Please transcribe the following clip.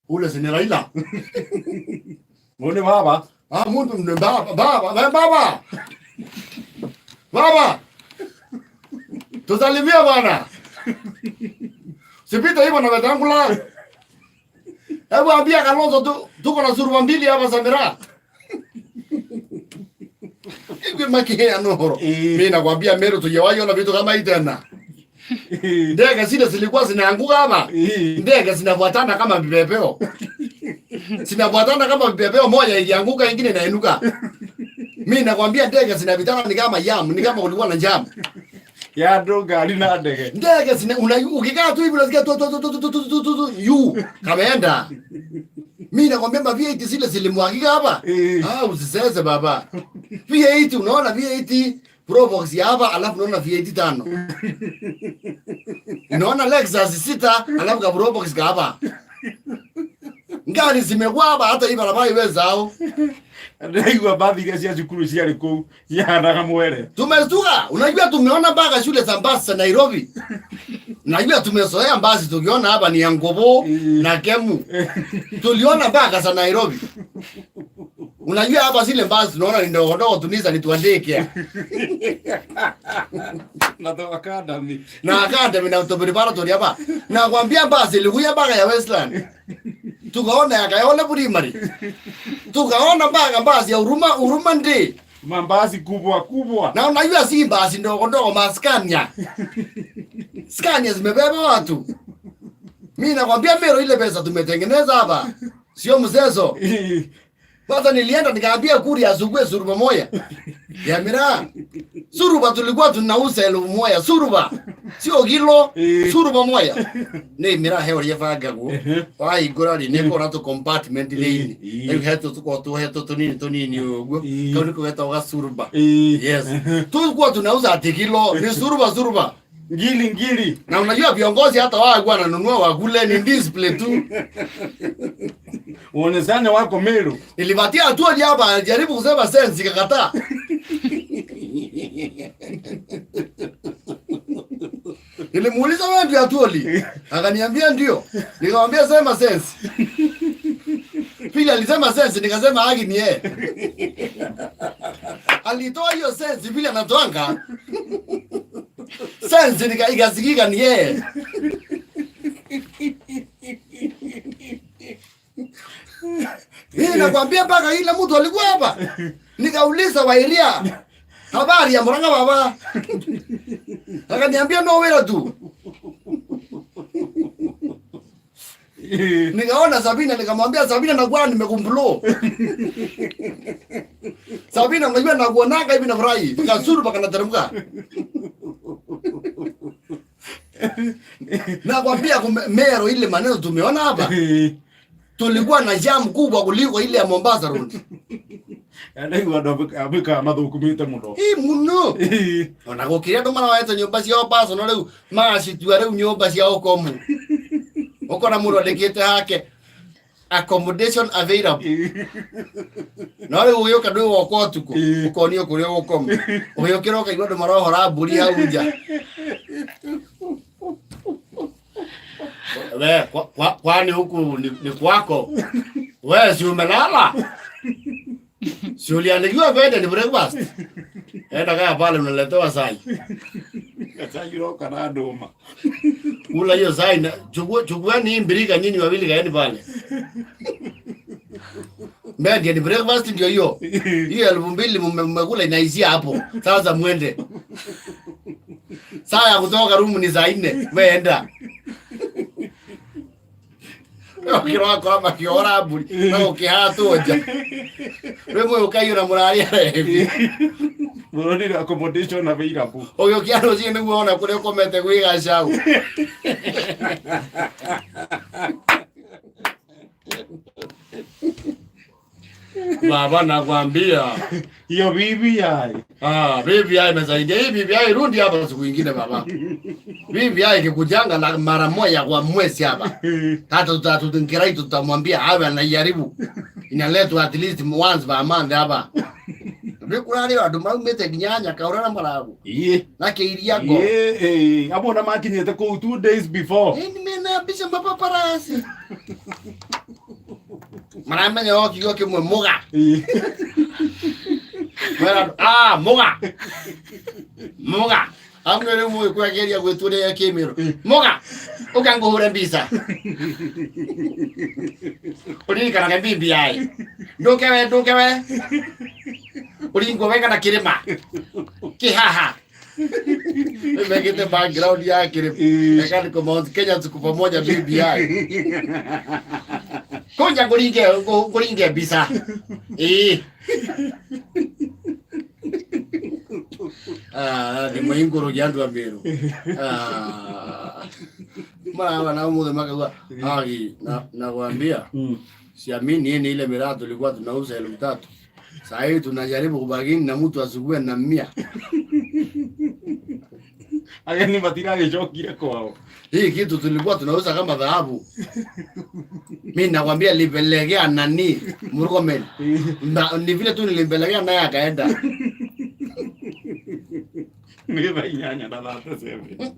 Ule si ni Raila. Huyu ni baba. Ah, mtu ni baba, baba, baba, baba. Baba. Tusalimie bwana. Sipita hivyo na Wetangula. Hebu ambia Kalonzo tu tuko na suruba mbili hapa za miraa. Igwe makia nohoro. Mimi nakwambia Meru tujawahi ona vitu kama hii tena. Ndege zile zilikuwa zinaanguka hapa. Ndege zinafuatana kama vipepeo. Zinafuatana kama vipepeo, moja ikianguka ingine inainuka. Mimi nakwambia ndege zinapitana ni kama jam, ni kama kulikuwa na jam. Ya andũ ngari na ndege. Ndege zina una ukikaa tu hivi unasikia tu tu tu tu tu tu tu tu tu yu kameenda. Mimi nakwambia ma V8 zile zilimwagika hapa. Ah, usiseze baba. V8 unaona V8 Probox ya hapa alafu unaona V8 tano. Unaona Lexus sita alafu ka Probox ka hapa. Ngari zimekuwa hapa hata hii barabara iweza au. Ndaigua mbathi iria cia cukuru ciarĩ kũu cihanaga mwere. Tumestuka, unajua tumeona mpaka shule za basi za Nairobi. Najua tumezoea basi tukiona hapa ni ya Ngobo na Kemu. Tuliona mpaka za Nairobi. Unajua hapa zile basi tunaona ni ndogo ndogo tunisa ni tuandike. Na to academy. Na academy na preparatory hapa. Na kwambia basi ilikuja mpaka ya Westland. Tukaona ya Kayole Primary. Tukaona mpaka basi ya Huruma, Huruma ndi. Mambasi kubwa kubwa. Na unajua si basi ndogo ndogo maskania. Scania zimebeba watu. Mimi nakwambia Meru ile pesa tumetengeneza hapa. Sio mchezo. Kwanza nilienda nikaambia Kuri asugue suruba moja. Ya miraa. Suruba tulikuwa tunauza 1000 suruba. Sio kilo, suruba moja. Ni miraa heo yefanga guo. Waigura ri ni kora tu compartment thiini. Riu hetu tukorwo tuohetwo tunini tunini uguo. Kau niko getagwo gasuruba. Yes. Tulikuwa tunauza ati kilo ni suruba suruba. Ngili ngili. Na unajua viongozi hata wao walikuwa wananunua wakule ni display tu. Uonezane wako Meru. Nilipatia hatua hapa jaribu kusema sense ikakataa. Nilimuuliza wewe ndio Atwoli? Akaniambia ndio. Nikamwambia sema sense. Pili alisema sense, nikasema haki ni yeye. Alitoa hiyo sense vile anatoanga. Sense ikasikika ni yeye. Mimi nakwambia mpaka ile mtu alikuwa hapa. Nikauliza Wairia habari ya Murang'a baba. Akaniambia no wera tu. Nikaona Sabina nikamwambia Sabina nakuwa nimekumblo. Sabina unajua nakuonanga hivi nafurahi. Nikasuru mpaka nateremka. Nakwambia Meru ile maneno tumeona hapa. Tulikuwa na jam kubwa kuliko ile ya Mombasa Road. Ndaigua andũ ambĩkaga mathũkũmĩte mũno. Ĩ mũno. Ona gũkĩrĩ andũ maroete nyũmba ciao personal rĩu magacitua rĩu nyũmba cia ũkomu. Ũkona mũndũ andĩkĩte hake accommodation available. No rĩu ũgĩũka ndwĩgoka ũtukũ ũkonio kũrĩa ũgũkoma. Ũgĩũkĩra ũkaigua andũ marohora mbũri hau nja. We, kwani huku ni kwako? We si umelala? Si uliandikiwa bed and breakfast? Enda kaa pale unaletewa sai. Sai uroka na ndũma. Kula hiyo sai na chukueni hii mbirika nyinyi wawili kaeni pale. Bed and breakfast ndio hiyo. Hiyo 2000 mmekula inaishia hapo. Sasa muende. Saa ya kutoka room ni saa 4. Wewe enda. Ũkĩrora makĩora mbũri na gũkĩhatwo nja. Rĩmwe ũkaiyũra mũraria rebi. Mũronire accommodation available. Ũgĩũkia rũciũ nĩguo wona kũrĩa ũkomete gwĩ gacau. Baba nakwambia. Hiyo BBI. Ah, BBI imesaidia. Hii BBI rudi hapa siku nyingine baba. BBI ikikujanga na mara moja kwa mwezi hapa. Hata tutingirai tutamwambia awe anaijaribu. Inaletwa at least once per month hapa. Nĩ kũrarĩ andũ maumĩte nginya Nyakaũra na Maragu. Na Kĩiriango. Amwe ona makinyĩte kũu 2 days before. Ĩ, nimenaambisha mapaparasi. Maramenya o kiugo kimwe muga. Mwera muga. Muga. Amwe riu mwe kwageria gwituria kimiru. Muga. Ukanguhure mbica. Uririkanage BBI. Nduke we nduke we. Uringwo wega na kirima. Kihaha. Mekite background ya kirima. Mekandiko Mount Kenya tuko pamoja BBI. Kunja nguringe nguringe mbica. Ii. Ah, ni muinguru andu a Meru. Ah. Mara na muthe makauga agi na nakwambia siamini ni ile miraa tulikuwa tunauza 3,000. Sasa hivi tunajaribu kubagini na mtu asukue na 100. Ageni matiragĩcokire kwao. Hii kitu tulikuwa tunauza kama dhahabu. Mimi nakwambia nilipelekea nani Murkomen. Ni vile tu nilimpelekea naye akaenda. Nĩ thaa 8 na 37.